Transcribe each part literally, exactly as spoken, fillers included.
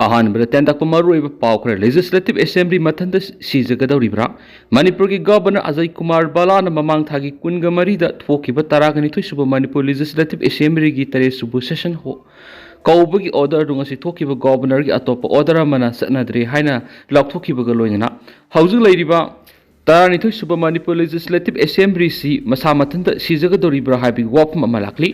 ꯑꯍꯥꯟꯕꯗ ꯇꯦꯟꯇꯛꯄ ꯃꯔꯨꯑꯣꯏꯕ ꯄꯥꯎ ꯈꯔ꯫ Legislative Assembly ꯃꯊꯟꯇ ꯁꯤꯖꯒꯗꯧꯔꯤꯕ꯭ꯔꯥ? ꯃꯅꯤꯄꯨꯔꯒꯤ Governor ꯑꯖꯌ ꯀꯨꯃꯥꯔ ꯕꯂꯥꯅ ꯃꯃꯥꯡ ꯊꯥꯒꯤ ꯀꯨꯟꯒ ꯃꯔꯤꯗ ꯊꯣꯛꯈꯤꯕ ꯇꯔꯥꯒ ꯅꯤꯊꯣꯏ ꯁꯨꯕ ꯃꯅꯤꯄꯨꯔ Legislative Assemblyꯒꯤ ꯇꯔꯦꯠ ꯁꯨꯕ session ꯍꯣ-, ꯀꯧꯕꯒꯤ order ꯑꯗꯨ ꯉꯁꯤ ꯊꯣꯛꯈꯤꯕ Governorꯒꯤ ꯑꯇꯣꯞꯄ order ꯑꯃꯅ ꯆꯠꯅꯗ꯭ꯔꯦ ꯍꯥꯏꯅ ꯂꯥꯎꯊꯣꯛꯈꯤꯕꯒ ꯂꯣꯏꯅꯅ ꯍꯧꯖꯤꯛ ꯂꯩꯔꯤꯕ ꯇꯔꯥꯅꯤꯊꯣꯏ ꯁꯨꯕ ꯃꯅꯤꯄꯨꯔ Legislative Assemblyꯁꯤ ꯃꯁꯥ ꯃꯊꯟꯇ ꯁꯤꯖꯒꯗꯧꯔꯤꯕ꯭ꯔꯥ ꯍꯥꯏꯕꯒꯤ ꯋꯥꯐꯝ ꯑꯃ ꯂꯥꯛꯂꯤ꯫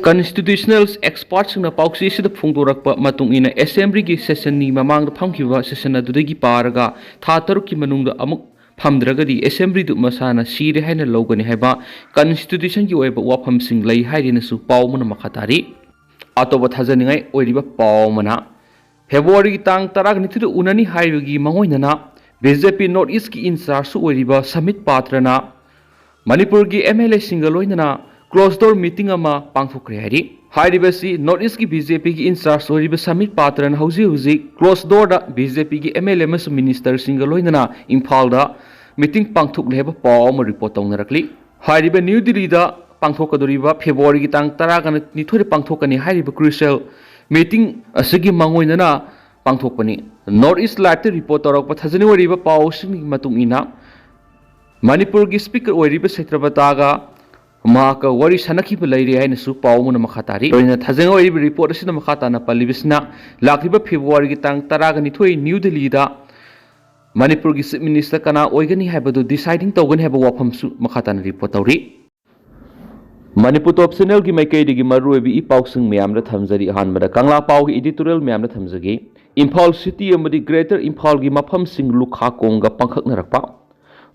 Constitutional expertꯁꯤꯡꯅ ꯄꯥꯎꯆꯦꯁꯤꯗ ꯐꯣꯡꯗꯣꯔꯛꯄ ꯃꯇꯨꯡ ꯏꯟꯅ Assemblyꯒꯤ sessionꯅꯤ ꯃꯃꯥꯡꯗ ꯐꯝꯈꯤꯕ session ꯑꯗꯨꯗꯒꯤ ꯄꯥꯔꯒ ꯊꯥ ꯇꯔꯨꯛꯀꯤ ꯃꯅꯨꯡꯗ ꯑꯃꯨꯛ ꯐꯝꯗ꯭ꯔꯒꯗꯤ Assemblyꯗꯨ ꯃꯁꯥꯅ ꯁꯤꯔꯦ ꯍꯥꯏꯅ ꯂꯧꯒꯅꯤ ꯍꯥꯏꯕ Constitutionꯒꯤ ꯑꯣꯏꯕ ꯋꯥꯐꯝꯁꯤꯡ ꯂꯩ ꯍꯥꯏꯔꯦꯅꯁꯨ ꯄꯥꯎ ꯑꯃꯅ ꯃꯈꯥ ꯇꯥꯔꯤ꯫ ꯑꯇꯣꯞꯄ ꯊꯥꯖꯅꯤꯡꯉꯥꯏ ꯑꯣꯏꯔꯤꯕ ꯄꯥꯎ ꯑꯃꯅ, Februaryꯒꯤ ꯇꯥꯡ ꯇꯔꯥꯒ ꯅꯤꯊꯣꯏꯗ ꯎꯅꯅꯤ ꯍꯥꯏꯕꯒꯤ ꯃꯥꯡꯑꯣꯏꯅꯅ BJP North Eastꯀꯤ in chargeꯁꯨ ꯑꯣꯏꯔꯤꯕ ꯁꯃꯤꯠ ꯄꯥꯇ꯭ꯔꯅ ꯃꯅꯤꯄꯨꯔꯒꯤ MLAꯁꯤꯡꯒ ꯂꯣꯏꯅꯅ closed door meeting ꯑꯃ ꯄꯥꯡꯊꯣꯛꯈ꯭ꯔꯦ ꯍꯥꯏꯔꯤ꯫ ꯍꯥꯏꯔꯤꯕꯁꯤ North Eastꯀꯤ BJPꯒꯤ in charge ꯑꯣꯏꯔꯤꯕ ꯁꯃꯤꯠ ꯄꯥꯇ꯭ꯔꯅ ꯍꯧꯖꯤꯛ ꯍꯧꯖꯤꯛ closed doorꯗ BJPꯒꯤ MLA ꯑꯃꯁꯨꯡ ministerꯁꯤꯡꯒ ꯂꯣꯏꯅꯅ ꯏꯝꯐꯥꯜꯗ meeting ꯄꯥꯡꯊꯣꯛꯂꯦ ꯍꯥꯏꯕ ꯄꯥꯎ ꯑꯃ report ꯇꯧꯅꯔꯛꯂꯤ꯫ ꯍꯥꯏꯔꯤꯕ ꯅ꯭ꯌꯨ ꯗꯤꯜꯂꯤꯗ ꯄꯥꯡꯊꯣꯛꯀꯗꯧꯔꯤꯕ Februaryꯒꯤ ꯇꯥꯡ ꯇꯔꯥꯒ ꯅꯤꯊꯣꯏꯗ ꯄꯥꯡꯊꯣꯛꯀꯅꯤ ꯍꯥꯏꯔꯤꯕ crucial meeting ꯑꯁꯤꯒꯤ ꯃꯥꯡꯑꯣꯏꯅꯅ ꯄꯥꯡꯊꯣꯛꯄꯅꯤ꯫ North East Liveꯇ report ꯇꯧꯔꯛꯄ ꯊꯥꯖꯅꯤꯡ ꯑꯣꯏꯔꯤꯕ ꯄꯥꯎꯁꯤꯡꯒꯤ ꯃꯇꯨꯡ ꯏꯟꯅ, ꯃꯅꯤꯄꯨꯔꯒꯤ Speaker ꯑꯣꯏꯔꯤꯕ ꯁꯇ꯭ꯌꯕ꯭ꯔꯇꯥꯒ ꯃꯍꯥꯛꯀ ꯋꯥꯔꯤ ꯁꯥꯟꯅꯈꯤꯕ ꯂꯩꯔꯦ ꯍꯥꯏꯅꯁꯨ ꯄꯥꯎ ꯑꯃꯅ ꯃꯈꯥ ꯇꯥꯔꯤ꯫ ꯂꯣꯏꯅ ꯊꯥꯖꯅꯤꯡ ꯑꯣꯏꯔꯤꯕ report ꯑꯁꯤꯅ ꯃꯈꯥ ꯇꯥꯅ ꯄꯜꯂꯤꯕꯁꯤꯅ, ꯂꯥꯛꯂꯤꯕ Februaryꯒꯤ ꯇꯥꯡ ꯇꯔꯥꯒ ꯅꯤꯊꯣꯏ ꯅ꯭ꯌꯨ ꯗꯤꯜꯂꯤꯗ ꯃꯅꯤꯄꯨꯔꯒꯤ Chief Minister ꯀꯅꯥ ꯑꯣꯏꯒꯅꯤ ꯍꯥꯏꯕꯗꯨ deciding ꯇꯧꯒꯅꯤ ꯍꯥꯏꯕ ꯋꯥꯐꯝꯁꯨ ꯃꯈꯥ ꯇꯥꯅ report ꯇꯧꯔꯤ꯫ ꯃꯅꯤꯄꯨꯔ Top Channelꯒꯤ ꯃꯥꯏꯀꯩꯗꯒꯤ ꯃꯔꯨꯑꯣꯏꯕ ꯏ ꯄꯥꯎꯁꯤꯡ ꯃꯌꯥꯝꯗ ꯊꯝꯖꯔꯤ꯫ ꯑꯍꯥꯟꯕꯗ ꯀꯪꯂꯥ ꯄꯥꯎꯒꯤ editorial ꯃꯌꯥꯝꯗ ꯊꯝꯖꯒꯦ꯫ ꯏꯝꯐꯥꯜ City ꯑꯃꯗꯤ Greater ꯏꯝꯐꯥꯜꯒꯤ ꯃꯐꯝꯁꯤꯡ ꯂꯨꯈꯥ ꯀꯣꯡꯒ ꯄꯥꯡꯈꯛꯅꯔꯛꯄ꯫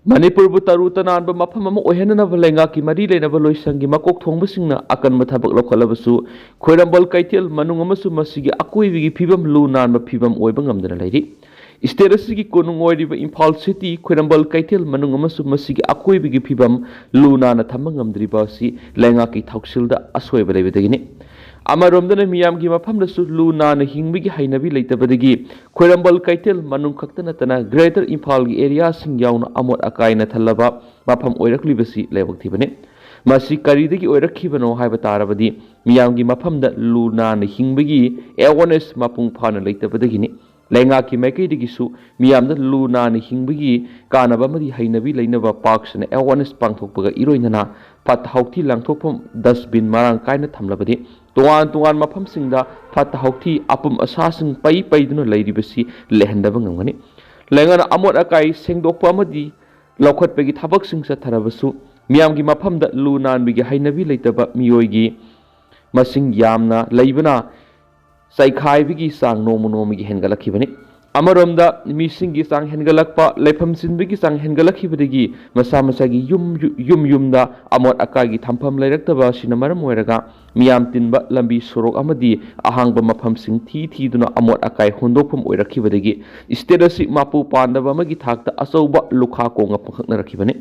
ꯃꯅꯤꯄꯨꯔꯕꯨ ꯇꯔꯨ ꯇꯅꯥꯟꯕ ꯃꯐꯝ ꯑꯃ ꯑꯣꯏꯍꯟꯅꯅꯕ ꯂꯩꯉꯥꯛꯀꯤ ꯃꯔꯤ ꯂꯩꯅꯕ ꯂꯣꯏꯁꯪꯒꯤ ꯃꯀꯣꯛ ꯊꯣꯡꯕꯁꯤꯡꯅ ꯑꯀꯟꯕ ꯊꯕꯛ ꯂꯧꯈꯠꯂꯕꯁꯨ, ꯈ꯭ꯋꯥꯏꯔꯝꯕꯟ ꯀꯩꯊꯦꯜ ꯃꯅꯨꯡ ꯑꯃꯁꯨꯡ ꯃꯁꯤꯒꯤ ꯑꯀꯣꯏꯕꯒꯤ ꯐꯤꯕꯝ ꯂꯨ ꯅꯥꯟꯕ ꯐꯤꯕꯝ ꯑꯣꯏꯕ ꯉꯝꯗꯅ ꯂꯩꯔꯤ꯫ State ꯑꯁꯤꯒꯤ ꯀꯣꯅꯨꯡ ꯑꯣꯏꯔꯤꯕ ꯏꯝꯐꯥꯜ City, ꯈ꯭ꯋꯥꯏꯔꯝꯕꯟ ꯀꯩꯊꯦꯜ ꯃꯅꯨꯡ ꯑꯃꯁꯨꯡ ꯃꯁꯤꯒꯤ ꯑꯀꯣꯏꯕꯒꯤ ꯐꯤꯕꯝ ꯂꯨ ꯅꯥꯟꯅ ꯊꯝꯕ ꯉꯝꯗ꯭ꯔꯤꯕ ꯑꯁꯤ ꯂꯩꯉꯥꯛꯀꯤ ꯊꯧꯁꯤꯜꯗ ꯑꯁꯣꯏꯕ ꯂꯩꯕꯗꯒꯤꯅꯤ꯫ ꯑꯃꯔꯣꯝꯗꯅ ꯃꯤꯌꯥꯝꯒꯤ ꯃꯐꯝꯗꯁꯨ ꯂꯨ ꯅꯥꯟꯅ ꯍꯤꯡꯕꯒꯤ ꯍꯩꯅꯕꯤ ꯂꯩꯇꯕꯗꯒꯤ ꯈ꯭ꯋꯥꯏꯔꯝꯕꯟ ꯀꯩꯊꯦꯜ ꯃꯅꯨꯡ ꯈꯛꯇ ꯅꯠꯇꯅ Greater ꯏꯝꯐꯥꯜꯒꯤ areaꯁꯤꯡ ꯌꯥꯎꯅ ꯑꯃꯣꯠ ꯑꯀꯥꯏꯅ ꯊꯜꯂꯕ ꯃꯐꯝ ꯑꯣꯏꯔꯛꯂꯤꯕꯁꯤ ꯂꯥꯏꯕꯛ ꯊꯤꯕꯅꯤ꯫ ꯃꯁꯤ ꯀꯔꯤꯗꯒꯤ ꯑꯣꯏꯔꯛꯈꯤꯕꯅꯣ ꯍꯥꯏꯕ ꯇꯥꯔꯕꯗꯤ, ꯃꯤꯌꯥꯝꯒꯤ ꯃꯐꯝꯗ ꯂꯨ ꯅꯥꯟꯅ ꯍꯤꯡꯕꯒꯤ awareness ꯃꯄꯨꯡ ꯐꯥꯅ ꯂꯩꯇꯕꯗꯒꯤꯅꯤ꯫ ꯂꯩꯉꯥꯛꯀꯤ ꯃꯥꯏꯀꯩꯗꯒꯤꯁꯨ ꯃꯤꯌꯥꯝꯗ ꯂꯨ ꯅꯥꯟꯅ ꯍꯤꯡꯕꯒꯤ ꯀꯥꯟꯅꯕ ꯑꯃꯗꯤ ꯍꯩꯅꯕꯤ ꯂꯩꯅꯕ parks and awareness ꯄꯥꯡꯊꯣꯛꯄꯒ ꯏꯔꯣꯏꯅꯅ ꯐꯠꯇ ꯍꯥꯎꯊꯤ ꯂꯪꯊꯣꯛꯐꯝ dustbin ꯃꯔꯥꯡ ꯀꯥꯏꯅ ꯊꯝꯂꯕꯗꯤ, ꯇꯣꯉꯥꯟ ꯇꯣꯉꯥꯟ ꯃꯐꯝꯁꯤꯡꯗ ꯐꯠꯇ ꯍꯥꯎꯊꯤ ꯑꯄꯨꯝ ꯑꯁꯥꯁꯤꯡ ꯄꯩ ꯄꯩꯗꯨꯅ ꯂꯩꯔꯤꯕꯁꯤ ꯂꯩꯍꯟꯗꯕ ꯉꯝꯒꯅꯤ꯫ ꯂꯩꯉꯥꯛꯅ ꯑꯃꯣꯠ ꯑꯀꯥꯏ ꯁꯦꯡꯗꯣꯛꯄ ꯑꯃꯗꯤ ꯂꯧꯈꯠꯄꯒꯤ ꯊꯕꯛꯁꯤꯡ ꯆꯠꯊꯔꯕꯁꯨ, ꯃꯤꯌꯥꯝꯒꯤ ꯃꯐꯝꯗ ꯂꯨ ꯅꯥꯟꯕꯒꯤ ꯍꯩꯅꯕꯤ ꯂꯩꯇꯕ ꯃꯤꯑꯣꯏꯒꯤ ꯃꯁꯤꯡ ꯌꯥꯝꯅ ꯂꯩꯕꯅ ꯆꯥꯏꯈꯥꯏꯕꯒꯤ ꯆꯥꯡ ꯅꯣꯡꯃ ꯅꯣꯡꯃꯒꯤ ꯍꯦꯟꯒꯠꯂꯛꯈꯤꯕꯅꯤ꯫ ꯑꯃꯔꯣꯝꯗ, ꯃꯤꯁꯤꯡꯒꯤ ꯆꯥꯡ ꯍꯦꯟꯒꯠꯂꯛꯄ, ꯂꯩꯐꯝ ꯆꯤꯟꯕꯒꯤ ꯆꯥꯡ ꯍꯦꯟꯒꯠꯂꯛꯈꯤꯕꯗꯒꯤ ꯃꯁꯥ ꯃꯁꯥꯒꯤ ꯌꯨꯝ ꯌꯨꯝ ꯌꯨꯝꯗ ꯑꯃꯣꯠ ꯑꯀꯥꯏꯒꯤ ꯊꯝꯐꯝ ꯂꯩꯔꯛꯇꯕ ꯑꯁꯤꯅ ꯃꯔꯝ ꯑꯣꯏꯔꯒ, ꯃꯤꯌꯥꯝ ꯇꯤꯟꯕ ꯂꯝꯕꯤ ꯁꯣꯔꯣꯛ ꯑꯃꯗꯤ ꯑꯍꯥꯡꯕ ꯃꯐꯝꯁꯤꯡ ꯊꯤ ꯊꯤꯗꯨꯅ ꯑꯃꯣꯠ ꯑꯀꯥꯏ ꯍꯨꯟꯗꯣꯛꯐꯝ ꯑꯣꯏꯔꯛꯈꯤꯕꯗꯒꯤ state ꯑꯁꯤ ꯃꯄꯨ ꯄꯥꯟꯗꯕ ꯑꯃꯒꯤ ꯊꯥꯛꯇ ꯑꯆꯧꯕ ꯂꯨꯈꯥ ꯀꯣꯡꯒ ꯄꯨꯡꯈꯛꯅꯔꯛꯈꯤꯕꯅꯤ꯫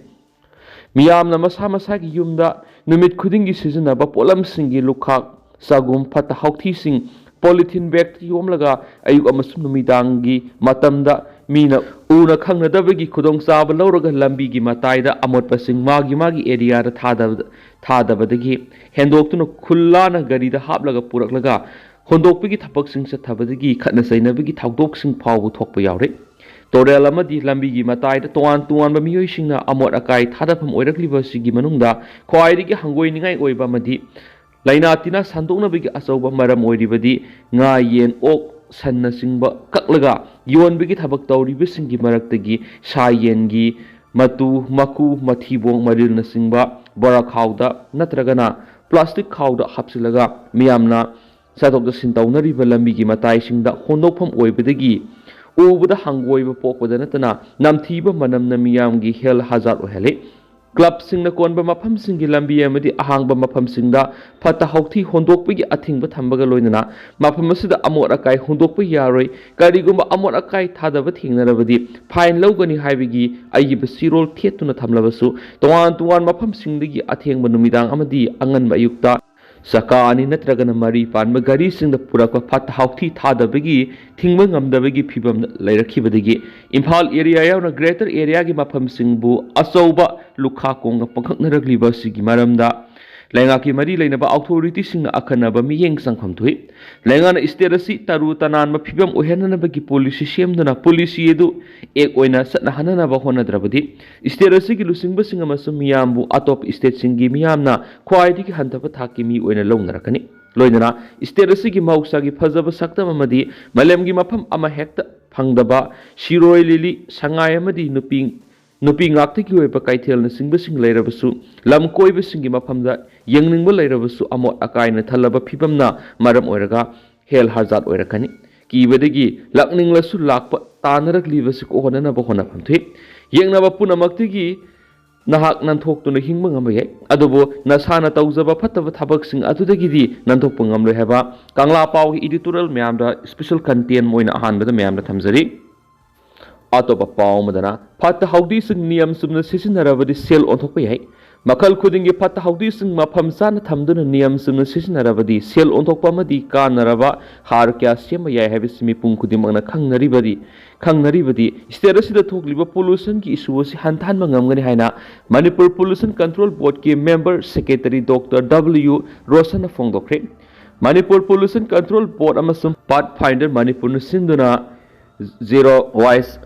ꯃꯤꯌꯥꯝꯅ ꯃꯁꯥ ꯃꯁꯥꯒꯤ ꯌꯨꯝꯗ ꯅꯨꯃꯤꯠ ꯈꯨꯗꯤꯡꯒꯤ ꯁꯤꯖꯤꯟꯅꯕ ꯄꯣꯠꯂꯝꯁꯤꯡꯒꯤ ꯂꯨꯈꯥꯛ, ꯆꯒꯨꯝ, ꯐꯠꯇ ꯍꯥꯎꯊꯤꯁꯤꯡ polythene bagꯇ ꯌꯣꯝꯂꯒ ꯑꯌꯨꯛ ꯑꯃꯁꯨꯡ ꯅꯨꯃꯤꯗꯥꯡꯒꯤ ꯃꯇꯝꯗ ꯃꯤꯅ ꯎꯅ ꯈꯪꯅꯗꯕꯒꯤ ꯈꯨꯗꯣꯡꯆꯥꯕ ꯂꯧꯔꯒ ꯂꯝꯕꯤꯒꯤ ꯃꯇꯥꯏꯗ ꯑꯃꯣꯠꯄꯁꯤꯡ ꯃꯥꯒꯤ ꯃꯥꯒꯤ areaꯗ ꯊꯥꯗꯕ-, ꯊꯥꯗꯕꯗꯒꯤ ꯍꯦꯟꯗꯣꯛꯇꯨꯅ ꯈꯨꯜꯂꯥꯅ ꯒꯥꯔꯤꯗ ꯍꯥꯞꯂꯒ ꯄꯨꯔꯛꯂꯒ ꯍꯨꯟꯗꯣꯛꯄꯒꯤ ꯊꯕꯛꯁꯤꯡ ꯆꯠꯊꯕꯗꯒꯤ ꯈꯠꯅ ꯆꯩꯅꯕꯒꯤ ꯊꯧꯗꯣꯛꯁꯤꯡ ꯐꯥꯎꯕ ꯊꯣꯛꯄ ꯌꯥꯎꯔꯦ꯫ ꯇꯨꯔꯦꯜ ꯑꯃꯗꯤ ꯂꯝꯕꯤꯒꯤ ꯃꯇꯥꯏꯗ ꯇꯣꯉꯥꯟ ꯇꯣꯉꯥꯟꯕ ꯃꯤꯑꯣꯏꯁꯤꯡꯅ ꯑꯃꯣꯠ ꯑꯀꯥꯏ ꯊꯥꯗꯐꯝ ꯑꯣꯏꯔꯛꯂꯤꯕ ꯑꯁꯤꯒꯤ ꯃꯅꯨꯡꯗ ꯈ꯭ꯋꯥꯏꯗꯒꯤ ꯍꯪꯒꯣꯏꯅꯤꯡꯉꯥꯏ ꯑꯣꯏꯕ ꯑꯃꯗꯤ ꯂꯥꯏꯅꯥ ꯇꯤꯟꯅꯥ ꯁꯟꯗꯣꯛꯅꯕꯒꯤ ꯑꯆꯧꯕ ꯃꯔꯝ ꯑꯣꯏꯔꯤꯕꯗꯤ ꯉꯥ, ꯌꯦꯟ, ꯑꯣꯛ, ꯁꯟꯅꯆꯤꯡꯕ ꯀꯛꯂꯒ ꯌꯣꯟꯕꯒꯤ ꯊꯕꯛ ꯇꯧꯔꯤꯕꯁꯤꯡꯒꯤ ꯃꯔꯛꯇꯒꯤ ꯁꯥ ꯌꯦꯟꯒꯤ ꯃꯇꯨ, ꯃꯀꯨ, ꯃꯊꯤꯕꯣꯡ, ꯃꯔꯤꯜꯅꯆꯤꯡꯕ ꯕꯣꯔꯥ ꯈꯥꯎꯗ ꯅꯠꯇ꯭ꯔꯒꯅ plastic ꯈꯥꯎꯗ ꯍꯥꯞꯆꯤꯜꯂꯒ ꯃꯤꯌꯥꯝꯅ ꯆꯠꯊꯣꯛ ꯆꯠꯁꯤꯟ ꯇꯧꯅꯔꯤꯕ ꯂꯝꯕꯤꯒꯤ ꯃꯇꯥꯏꯁꯤꯡꯗ ꯍꯣꯟꯗꯣꯛꯐꯝ ꯑꯣꯏꯕꯗꯒꯤ ꯎꯕꯗ ꯍꯪꯒꯣꯏꯕ ꯄꯣꯛꯄꯗ ꯅꯠꯇꯅ ꯅꯝꯊꯤꯕ ꯃꯅꯝꯅ ꯃꯤꯌꯥꯝꯒꯤ health hazard ꯑꯣꯏꯍꯜꯂꯤ꯫ Clubꯁꯤꯡꯅ ꯀꯣꯟꯕ ꯃꯐꯝꯁꯤꯡꯒꯤ ꯂꯝꯕꯤ ꯑꯃꯗꯤ ꯑꯍꯥꯡꯕ ꯃꯐꯝꯁꯤꯡꯗ ꯐꯠꯇ ꯍꯥꯎꯊꯤ ꯍꯣꯟꯗꯣꯛꯄꯒꯤ ꯑꯊꯤꯡꯕ ꯊꯝꯕꯒ ꯂꯣꯏꯅꯅ ꯃꯐꯝ ꯑꯁꯤꯗ ꯑꯃꯣꯠ ꯑꯀꯥꯏ ꯍꯣꯟꯗꯣꯛꯄ ꯌꯥꯔꯣꯏ꯫ ꯀꯔꯤꯒꯨꯝꯕ ꯑꯃꯣꯠ ꯑꯀꯥꯏ ꯊꯥꯗꯕ ꯊꯦꯡꯅꯔꯕꯗꯤ fine ꯂꯧꯒꯅꯤ ꯍꯥꯏꯕꯒꯤ ꯑꯏꯕ ꯆꯦꯔꯣꯜ ꯊꯦꯠꯇꯨꯅ ꯊꯝꯂꯕꯁꯨ, ꯇꯣꯉꯥꯟ ꯇꯣꯉꯥꯟ ꯃꯐꯝꯁꯤꯡꯗꯒꯤ ꯑꯊꯦꯡꯕ ꯅꯨꯃꯤꯗꯥꯡ ꯑꯃꯗꯤ ꯑꯉꯟꯕ ꯑꯌꯨꯛꯇ ꯆꯀꯥ ꯑꯅꯤ ꯅꯠꯇ꯭ꯔꯒꯅ ꯃꯔꯤ ꯄꯥꯟꯕ ꯒꯥꯔꯤꯁꯤꯡꯗ ꯄꯨꯔꯛꯄ ꯐꯠꯇ ꯍꯥꯎꯊꯤ ꯊꯥꯗꯕꯒꯤ ꯊꯤꯡꯕ ꯉꯝꯗꯕꯒꯤ ꯐꯤꯕꯝꯗ ꯂꯩꯔꯛꯈꯤꯕꯗꯒꯤ ꯏꯝꯐꯥꯜ ꯑꯦꯔꯤꯌꯥ ꯌꯥꯎꯅ ꯒ꯭ꯔꯦꯇꯔ ꯑꯦꯔꯤꯌꯥꯒꯤ ꯃꯐꯝꯁꯤꯡꯕꯨ ꯑꯆꯧꯕ ꯂꯨꯈꯥ ꯀꯣꯡꯒ ꯄꯪꯈꯛꯅꯔꯛꯂꯤꯕ ꯑꯁꯤꯒꯤ ꯃꯔꯝꯗ ꯂꯩꯉꯥꯛꯀꯤ ꯃꯔꯤ ꯂꯩꯅꯕ ꯑꯣꯊꯣꯔꯤꯇꯤꯁꯤꯡꯅ ꯑꯈꯟꯅꯕ ꯃꯤꯠꯌꯦꯡ ꯆꯪꯐꯝ ꯊꯣꯛꯏ꯫ ꯂꯩꯉꯥꯛꯅ ꯏꯁꯇꯦꯠ ꯑꯁꯤ ꯇꯔꯨ ꯇꯅꯥꯟꯕ ꯐꯤꯕꯝ ꯑꯣꯏꯍꯟꯅꯅꯕꯒꯤ ꯄꯣꯂꯤꯁꯤ ꯁꯦꯝꯗꯨꯅ ꯄꯣꯂꯤꯁꯤ ꯑꯗꯨ ꯑꯦꯛ ꯑꯣꯏꯅ ꯆꯠꯅꯍꯟꯅꯅꯕ ꯍꯣꯠꯅꯗ꯭ꯔꯕꯗꯤ ꯏꯁꯇꯦꯠ ꯑꯁꯤꯒꯤ ꯂꯨꯆꯤꯡꯕꯁꯤꯡ ꯑꯃꯁꯨꯡ ꯃꯤꯌꯥꯝꯕꯨ ꯑꯇꯣꯞꯄ ꯏꯁꯇꯦꯠꯁꯤꯡꯒꯤ ꯃꯤꯌꯥꯝꯅ ꯈ꯭ꯋꯥꯏꯗꯒꯤ ꯍꯟꯊꯕ ꯊꯥꯛꯀꯤ ꯃꯤ ꯑꯣꯏꯅ ꯂꯧꯅꯔꯛꯀꯅꯤ꯫ ꯂꯣꯏꯅꯅ ꯏꯁꯇꯦꯠ ꯑꯁꯤꯒꯤ ꯃꯍꯧꯁꯥꯒꯤ ꯐꯖꯕ ꯁꯛꯇꯝ ꯑꯃꯗꯤ ꯃꯥꯂꯦꯝꯒꯤ ꯃꯐꯝ ꯑꯃ ꯍꯦꯛꯇ ꯐꯪꯗꯕ ꯁꯤꯔꯣꯏ ꯂꯤꯂꯤ, ꯁꯉꯥꯏ ꯑꯃꯗꯤ ꯅꯨꯄꯤ ꯅꯨꯄꯤ ꯉꯥꯛꯇꯒꯤ ꯑꯣꯏꯕ ꯀꯩꯊꯦꯜꯅꯆꯤꯡꯕꯁꯤꯡ ꯂꯩꯔꯕꯁꯨ, ꯂꯝ ꯀꯣꯏꯕꯁꯤꯡꯒꯤ ꯃꯐꯝꯗ ꯌꯦꯡꯅꯤꯡꯕ ꯂꯩꯔꯕꯁꯨ ꯑꯃꯣꯠ ꯑꯀꯥꯏꯅ ꯊꯜꯂꯕ ꯐꯤꯕꯝꯅ ꯃꯔꯝ ꯑꯣꯏꯔꯒ ꯍꯦꯜ ꯍꯖꯥꯔꯠ ꯑꯣꯏꯔꯛꯀꯅꯤ꯫ ꯀꯤꯕꯗꯒꯤ ꯂꯥꯛꯅꯤꯡꯂꯁꯨ ꯂꯥꯛꯄ ꯇꯥꯅꯔꯛꯂꯤꯕꯁꯤ ꯀꯣꯛꯍꯟꯅꯅꯕ ꯍꯣꯠꯅꯐꯝ ꯊꯣꯛꯏ꯫ ꯌꯦꯡꯅꯕ ꯄꯨꯝꯅꯃꯛꯇꯒꯤ ꯅꯍꯥꯛ ꯅꯥꯟꯊꯣꯛꯇꯨꯅ ꯍꯤꯡꯕ ꯉꯝꯕ ꯌꯥꯏ, ꯑꯗꯨꯕꯨ ꯅꯁꯥꯅ ꯇꯧꯖꯕ ꯐꯠꯇꯕ ꯊꯕꯛꯁꯤꯡ ꯑꯗꯨꯗꯒꯤꯗꯤ ꯅꯥꯟꯊꯣꯛꯄ ꯉꯝꯂꯣꯏ ꯍꯥꯏꯕ ꯀꯪꯂꯥ ꯄꯥꯎꯒꯤ ꯏꯗꯤꯇꯣꯔꯤꯌꯦꯜ ꯃꯌꯥꯝꯗ ꯁ꯭ꯄꯦꯁꯦꯜ ꯀꯟꯇꯦꯟ ꯑꯣꯏꯅ ꯑꯍꯥꯟꯕꯗ ꯃꯌꯥꯝꯗ ꯊꯝꯖꯔꯤ꯫ ꯑꯇꯣꯞꯄ ꯄꯥꯎ ꯑꯃꯗꯅ, ꯐꯠꯇ ꯍꯥꯎꯗꯤꯁꯤꯡ ꯅꯤꯌꯝ ꯆꯨꯝꯅ ꯁꯤꯖꯤꯟꯅꯔꯕꯗꯤ ꯁꯦꯜ ꯑꯣꯟꯊꯣꯛꯄ ꯌꯥꯏ꯫ ꯃꯈꯜ ꯈꯨꯗꯤꯡꯒꯤ ꯐꯠꯇ ꯍꯥꯎꯗꯤꯁꯤꯡ ꯃꯐꯝ ꯆꯥꯅ ꯊꯝꯗꯨꯅ ꯅꯤꯌꯝ ꯆꯨꯝꯅ ꯁꯤꯖꯤꯟꯅꯔꯕꯗꯤ ꯁꯦꯜ ꯑꯣꯟꯊꯣꯛꯄ ꯑꯃꯗꯤ ꯀꯥꯟꯅꯔꯕ ꯍꯥꯔ ꯀꯌꯥ ꯁꯦꯝꯕ ꯌꯥꯏ ꯍꯥꯏꯕꯁꯤ ꯃꯤꯄꯨꯝ ꯈꯨꯗꯤꯡꯃꯛꯅ ꯈꯪꯅꯔꯤꯕꯗꯤ ꯈꯪꯅꯔꯤꯕꯗꯤ ꯁ꯭ꯇꯦꯠ ꯑꯁꯤꯗ ꯊꯣꯛꯂꯤꯕ ꯄꯣꯂꯨꯁꯟꯒꯤ ꯏꯁꯨ ꯑꯁꯤ ꯍꯟꯊꯍꯟꯕ ꯉꯝꯒꯅꯤ ꯍꯥꯏꯅ ꯃꯅꯤꯄꯨꯔ ꯄꯣꯂꯨꯁꯟ ꯀꯟꯇ꯭ꯔꯣꯜ ꯕꯣꯔꯗꯀꯤ ꯃꯦꯝꯕꯔ ꯁꯦꯀ꯭ꯔꯦꯇꯔꯤ ꯗꯣꯛꯇꯔ ꯗꯕ꯭ꯂꯤꯎ ꯔꯣꯁꯟꯅ ꯐꯣꯡꯗꯣꯛꯈ꯭ꯔꯦ꯫ ꯃꯅꯤꯄꯨꯔ ꯄꯣꯂꯨꯁꯟ ꯀꯟꯇ꯭ꯔꯣꯜ ꯕꯣꯔꯗ ꯑꯃꯁꯨꯡ ꯄꯥꯠ ꯐꯥꯏꯟꯗꯔ ꯃꯅꯤꯄꯨꯔꯅ ꯁꯤꯟꯗꯨꯅ Zero Waste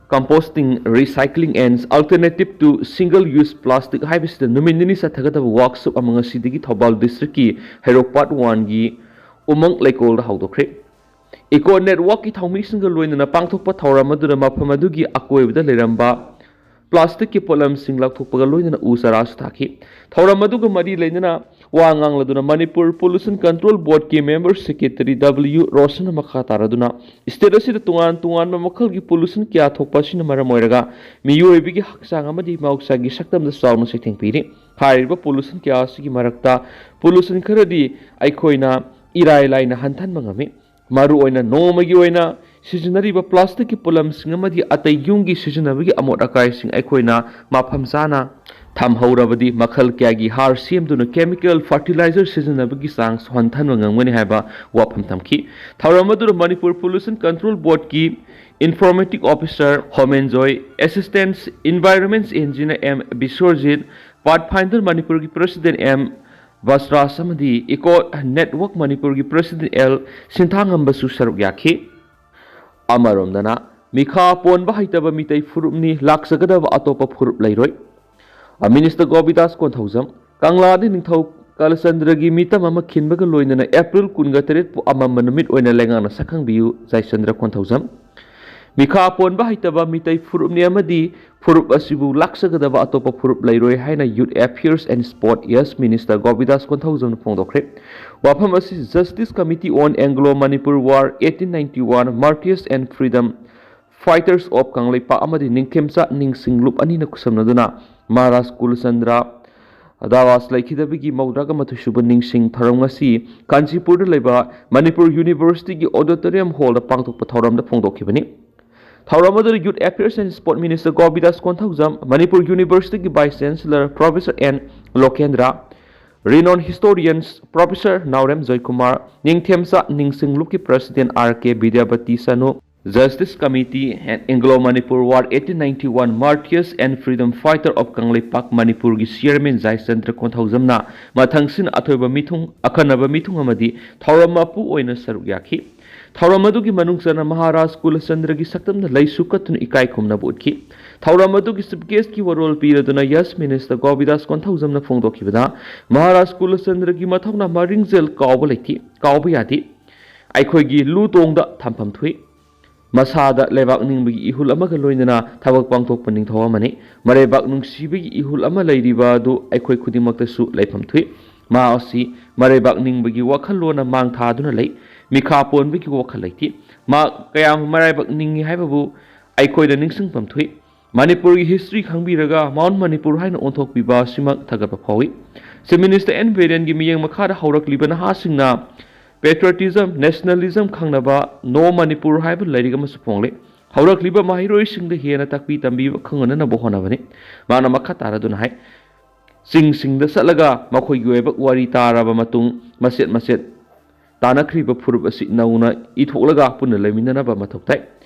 Composting, Recycling and Alternative to Single Use Plastic ꯍꯥꯏꯕꯁꯤꯗ ꯅꯨꯃꯤꯠ ꯅꯤꯅꯤ ꯆꯠꯊꯒꯗꯕ ꯋꯥꯔꯛꯁꯣꯞ ꯑꯃ ꯉꯁꯤꯗꯒꯤ ꯊꯧꯕꯥꯜ ꯗꯤꯁꯇ꯭ꯔꯤꯛꯀꯤ ꯍꯩꯔꯣꯛ ꯄꯥꯔꯠ ꯋꯥꯟꯒꯤ ꯎꯃꯪ ꯂꯩꯀꯣꯜꯗ ꯍꯧꯗꯣꯛꯈ꯭ꯔꯦ꯫ ꯏꯀꯣ ꯅꯦꯠꯋꯥꯔꯛꯀꯤ ꯊꯧꯃꯤꯁꯤꯡꯒ ꯂꯣꯏꯅꯅ ꯄꯥꯡꯊꯣꯛꯄ ꯊꯧꯔꯝ ꯑꯗꯨꯗ ꯃꯐꯝ ꯑꯗꯨꯒꯤ ꯑꯀꯣꯏꯕꯗ ꯂꯩꯔꯝꯕ ꯄ꯭ꯂꯥꯁꯇꯤꯛꯀꯤ ꯄꯣꯠꯂꯝꯁꯤꯡ ꯂꯧꯊꯣꯛꯄꯒ ꯂꯣꯏꯅꯅ ꯎ ꯆꯥꯔꯥꯁꯨ ꯊꯥꯈꯤ꯫ ꯊꯧꯔꯝ ꯑꯗꯨꯒ ꯃꯔꯤ ꯂꯩꯅꯅ ꯋꯥ ꯉꯥꯡꯂꯗꯨꯅ ꯃꯅꯤꯄꯨꯔ ꯄꯣꯂꯨꯁꯟ ꯀꯟꯇ꯭ꯔꯣꯜ ꯕꯣꯔꯗꯀꯤ ꯃꯦꯝꯕꯔ ꯁꯦꯀ꯭ꯔꯦꯇꯔꯤ ꯗꯕ꯭ꯂꯤꯎ ꯔꯣꯁꯟꯅ ꯃꯈꯥ ꯇꯥꯔꯗꯨꯅ ꯁ꯭ꯇꯦꯠ ꯑꯁꯤꯗ ꯇꯣꯉꯥꯟ ꯇꯣꯉꯥꯟꯕ ꯃꯈꯜꯒꯤ ꯄꯣꯂꯨꯁꯟ ꯀꯌꯥ ꯊꯣꯛꯄ ꯑꯁꯤꯅ ꯃꯔꯝ ꯑꯣꯏꯔꯒ ꯃꯤꯑꯣꯏꯕꯒꯤ ꯍꯛꯆꯥꯡ ꯑꯃꯗꯤ ꯃꯍꯧꯁꯥꯒꯤ ꯁꯛꯇꯝꯗ ꯆꯥꯎꯅ ꯆꯩꯊꯦꯡ ꯄꯤꯔꯤ꯫ ꯍꯥꯏꯔꯤꯕ ꯄꯣꯂꯨꯁꯟ ꯀꯌꯥ ꯑꯁꯤꯒꯤ ꯃꯔꯛꯇ ꯄꯣꯂꯨꯁꯟ ꯈꯔꯗꯤ ꯑꯩꯈꯣꯏꯅ ꯏꯔꯥꯏ ꯂꯥꯏꯅ ꯍꯟꯊꯍꯟꯕ ꯉꯝꯃꯤ꯫ ꯃꯔꯨꯑꯣꯏꯅ ꯅꯣꯡꯃꯒꯤ ꯑꯣꯏꯅ ꯁꯤꯖꯤꯟꯅꯔꯤꯕ ꯄ꯭ꯂꯥꯁꯇꯤꯛꯀꯤ ꯄꯣꯠꯂꯝꯁꯤꯡ ꯑꯃꯗꯤ ꯑꯇꯩ ꯌꯨꯝꯒꯤ ꯁꯤꯖꯤꯟꯅꯕꯒꯤ ꯑꯃꯣꯠ ꯑꯀꯥꯏꯁꯤꯡ ꯑꯩꯈꯣꯏꯅ ꯃꯐꯝ ꯆꯥꯅ ꯊꯝꯍꯧꯔꯕꯗꯤ ꯃꯈꯜ ꯀꯌꯥꯒꯤ ꯍꯥꯔ ꯁꯦꯝꯗꯨꯅ chemical fertilizer ꯁꯤꯖꯤꯟꯅꯕꯒꯤ ꯆꯥꯡ ꯍꯟꯊꯍꯟꯕ ꯉꯝꯒꯅꯤ ꯍꯥꯏꯕ ꯋꯥꯐꯝ ꯊꯝꯈꯤ꯫ ꯊꯧꯔꯝ ꯑꯗꯨꯗ ꯃꯅꯤꯄꯨꯔ Pollution Control Boardꯀꯤ Informative Officer Homenjoy, Assistant Environment Engineer M Biswarjit, Pathfinder ꯃꯅꯤꯄꯨꯔꯒꯤ President ꯑꯦꯝ ꯕꯁ꯭ꯔꯥꯖ ꯑꯃꯗꯤ Eco Network ꯃꯅꯤꯄꯨꯔꯒꯤ President ꯑꯦꯜ ꯁꯤꯟꯊꯥꯉꯝꯕꯁꯨ ꯁꯔꯨꯛ ꯌꯥꯈꯤ꯫ ꯑꯃꯔꯣꯝꯗꯅ, ꯃꯤꯈꯥ ꯄꯣꯟꯕ ꯍꯩꯇꯕ ꯃꯤꯇꯩ ꯐꯨꯔꯨꯞꯅꯤ, ꯂꯥꯛꯆꯒꯗꯕ ꯑꯇꯣꯞꯄ ꯐꯨꯔꯨꯞ ꯂꯩꯔꯣꯏ꯫ ꯃꯤꯅꯤꯁꯇꯔ ꯒꯣꯕꯤꯗꯥꯁ ꯀꯣꯟꯊꯧꯖꯝ, ꯀꯪꯂꯥꯗ ꯅꯤꯡꯊꯧ ꯀꯥꯂꯆꯟꯗ꯭ꯔꯒꯤ ꯃꯤꯇꯝ ꯑꯃ ꯈꯤꯟꯕꯒ ꯂꯣꯏꯅꯅ ꯑꯦꯄ꯭ꯔꯤꯜ ꯀꯨꯟꯒ ꯇꯔꯦꯠꯄꯨ ꯑꯃꯝꯕ ꯅꯨꯃꯤꯠ ꯑꯣꯏꯅ ꯂꯩꯉꯥꯛꯅ ꯁꯛꯈꯪꯕꯤꯌꯨ, ꯖꯥꯏꯆꯟꯗ꯭ꯔ ꯀꯣꯟꯊꯧꯖꯝ꯫ ꯃꯤꯈꯥ ꯄꯣꯟꯕ ꯍꯩꯇꯕ ꯃꯤꯇꯩ ꯐꯨꯔꯨꯞꯅꯤ ꯑꯃꯗꯤ ꯐꯨꯔꯨꯞ ꯑꯁꯤꯕꯨ ꯂꯥꯛꯆꯒꯗꯕ ꯑꯇꯣꯞꯄ ꯐꯨꯔꯨꯞ ꯂꯩꯔꯣꯏ ꯍꯥꯏꯅ Youth Affairs and Sport, yes, minister Govindas ꯀꯣꯟꯊꯧꯖꯝꯅ ꯐꯣꯡꯗꯣꯛꯈ꯭ꯔꯦ꯫ ꯋꯥꯐꯝ ꯑꯁꯤ Justice Committee on Anglo Manipur War eighteen ninety-one, Martyrs and Freedom Fighters of Kangleipak ꯑꯃꯗꯤ ꯅꯤꯡꯊꯦꯝꯆꯥ ꯅꯤꯡꯁꯤꯡ ꯂꯨꯞ ꯑꯅꯤꯅ ꯈꯨꯠꯁꯝꯅꯗꯨꯅ ꯃꯍꯥꯔꯥꯖ ꯀꯨꯂꯆꯟꯗ꯭ꯔ ꯗꯥꯁ ꯂꯩꯈꯤꯗꯕꯒꯤ ꯃꯧꯗ꯭ꯔꯥꯒ ꯃꯥꯊꯣꯏ ꯁꯨꯕ ꯅꯤꯡꯁꯤꯡ ꯊꯧꯔꯝ ꯉꯁꯤ ꯀꯥꯟꯆꯤꯄꯨꯔꯗ ꯂꯩꯕ ꯃꯅꯤꯄꯨꯔ ꯌꯨꯅꯤꯚꯔꯁꯤꯇꯤꯒꯤ auditorium hallꯗ ꯄꯥꯡꯊꯣꯛꯄ ꯊꯧꯔꯝꯗ ꯐꯣꯡꯗꯣꯛꯈꯤꯕꯅꯤ꯫ ꯊꯧꯔꯝ ꯑꯗꯨꯗ Youth Affairs and Sport Minister ꯒꯣꯕꯤꯗꯥꯁ Konthoujam, Manipur ꯌꯨꯅꯤꯚꯔꯁꯤꯇꯤꯒꯤ Vice Chancellor Professor N Lokendra, renowned historians Professor Naorem Joykumar, ꯅꯤꯡꯊꯦꯝꯆꯥ ꯅꯤꯡꯁꯤꯡ ꯂꯨꯞꯀꯤ President ꯑꯥꯔ ꯀꯦ ꯕꯤꯗ꯭ꯌꯥꯄꯇꯤ ꯁꯅꯨ, Justice Committee and Anglo Manipur War eighteen ninety-one, Martyrs and Freedom Fighter of Kangleipak ꯃꯅꯤꯄꯨꯔꯒꯤ Chairman ꯖꯥꯏꯆꯟꯗ꯭ꯔ ꯀꯣꯟꯊꯧꯖꯝꯅ ꯃꯊꯪꯁꯤꯅ ꯑꯊꯣꯏꯕ ꯃꯤꯊꯨꯡ, ꯑꯈꯟꯅꯕ ꯃꯤꯊꯨꯡ ꯑꯃꯗꯤ ꯊꯧꯔꯝ ꯃꯄꯨ ꯑꯣꯏꯅ ꯁꯔꯨꯛ ꯌꯥꯈꯤ꯫ ꯊꯧꯔꯝ ꯑꯗꯨꯒꯤ ꯃꯅꯨꯡ ꯆꯟꯅ ꯃꯍꯥꯔꯥꯖ ꯀꯨꯂꯆꯟꯗ꯭ꯔꯒꯤ ꯁꯛꯇꯝꯗ ꯂꯩꯁꯨ ꯀꯠꯇꯨꯅ ꯏꯀꯥꯏ ꯈꯨꯝꯅꯕ ꯎꯠꯈꯤ꯫ ꯊꯧꯔꯝ ꯑꯗꯨꯒꯤ Chief Guestꯀꯤ ꯋꯥꯔꯣꯜ ꯄꯤꯔꯗꯨꯅ ꯌꯦꯁ, ꯃꯤꯅꯤꯁꯇꯔ ꯒꯣꯕꯤꯗꯥꯁ ꯀꯣꯟꯊꯧꯖꯝꯅ ꯐꯣꯡꯗꯣꯛꯈꯤꯕꯗ, ꯃꯍꯥꯔꯥꯖ ꯀꯨꯂꯆꯟꯗ꯭ꯔꯒꯤ ꯃꯊꯧꯅꯥ ꯃꯔꯤꯡꯖꯦꯜ ꯀꯥꯎꯕ ꯂꯩꯇꯦ, ꯀꯥꯎꯕ ꯌꯥꯗꯦ꯫ ꯑꯩꯈꯣꯏꯒꯤ ꯂꯨ ꯇꯣꯡꯗ ꯊꯝꯐꯝ ꯊꯣꯛꯏ꯫ ꯃꯁꯥꯗ ꯂꯩꯕꯥꯛ ꯅꯤꯡꯕꯒꯤ ꯏꯍꯨꯜ ꯑꯃꯒ ꯂꯣꯏꯅꯅ ꯊꯕꯛ ꯄꯥꯡꯊꯣꯛꯄ ꯅꯤꯡꯊꯧ ꯑꯃꯅꯤ꯫ ꯃꯔꯩꯕꯥꯛ ꯅꯨꯡꯁꯤꯕꯒꯤ ꯏꯍꯨꯜ ꯑꯃ ꯂꯩꯔꯤꯕ ꯑꯗꯨ ꯑꯩꯈꯣꯏ ꯈꯨꯗꯤꯡꯃꯛꯇꯁꯨ ꯂꯩꯐꯝ ꯊꯣꯛꯏ꯫ ꯃꯍꯥꯛ ꯑꯁꯤ ꯃꯔꯩꯕꯥꯛ ꯅꯤꯡꯕꯒꯤ ꯋꯥꯈꯜꯂꯣꯟꯅ ꯃꯥꯡ ꯊꯥꯗꯨꯅ ꯂꯩ꯫ ꯃꯤꯈꯥ ꯄꯣꯟꯕꯒꯤ ꯋꯥꯈꯜ ꯂꯩꯇꯦ꯫ ꯃꯍꯥꯛ ꯀꯌꯥꯝ ꯃꯔꯥꯏꯕꯛ ꯅꯤꯡꯏ ꯍꯥꯏꯕꯕꯨ ꯑꯩꯈꯣꯏꯅ ꯅꯤꯡꯁꯤꯡꯐꯝ ꯊꯣꯛꯏ꯫ ꯃꯅꯤꯄꯨꯔꯒꯤ history ꯈꯪꯕꯤꯔꯒ Mount Manipur ꯍꯥꯏꯅ ꯑꯣꯟꯊꯣꯛꯄꯤꯕ ꯑꯁꯤꯃꯛ ꯊꯥꯒꯠꯄ ꯐꯥꯎꯏ꯫ Chief Minister ꯑꯦꯟ ꯕꯤꯔꯦꯟꯒꯤ ꯃꯤꯠꯌꯦꯡ ꯃꯈꯥꯗ ꯍꯧꯔꯛꯂꯤꯕ ꯅꯍꯥꯁꯤꯡꯅ patriotism, nationalism ꯈꯪꯅꯕ No Manipur ꯍꯥꯏꯕ ꯂꯥꯏꯔꯤꯛ ꯑꯃꯁꯨ ꯐꯣꯡꯂꯤ꯫ ꯍꯧꯔꯛꯂꯤꯕ ꯃꯍꯩꯔꯣꯏꯁꯤꯡꯗ ꯍꯦꯟꯅ ꯇꯥꯛꯄꯤ ꯇꯝꯕꯤꯕ ꯈꯪꯍꯟꯅꯅꯕ ꯍꯣꯠꯅꯕꯅꯤ꯫ ꯃꯥꯅ ꯃꯈꯥ ꯇꯥꯔꯗꯨꯅ ꯍꯥꯏ, ꯆꯤꯡꯁꯤꯡꯗ ꯆꯠꯂꯒ ꯃꯈꯣꯏꯒꯤ ꯑꯣꯏꯕ ꯋꯥꯔꯤ ꯇꯥꯔꯕ ꯃꯇꯨꯡ, ꯃꯆꯦꯠ ꯃꯆꯦꯠ ꯇꯥꯅꯈ꯭ꯔꯤꯕ ꯐꯨꯔꯨꯞ ꯑꯁꯤ ꯅꯧꯅ ꯏꯊꯣꯛꯂꯒ ꯄꯨꯟꯅ ꯂꯩꯃꯤꯟꯅꯅꯕ ꯃꯊꯧ ꯇꯥꯏ꯫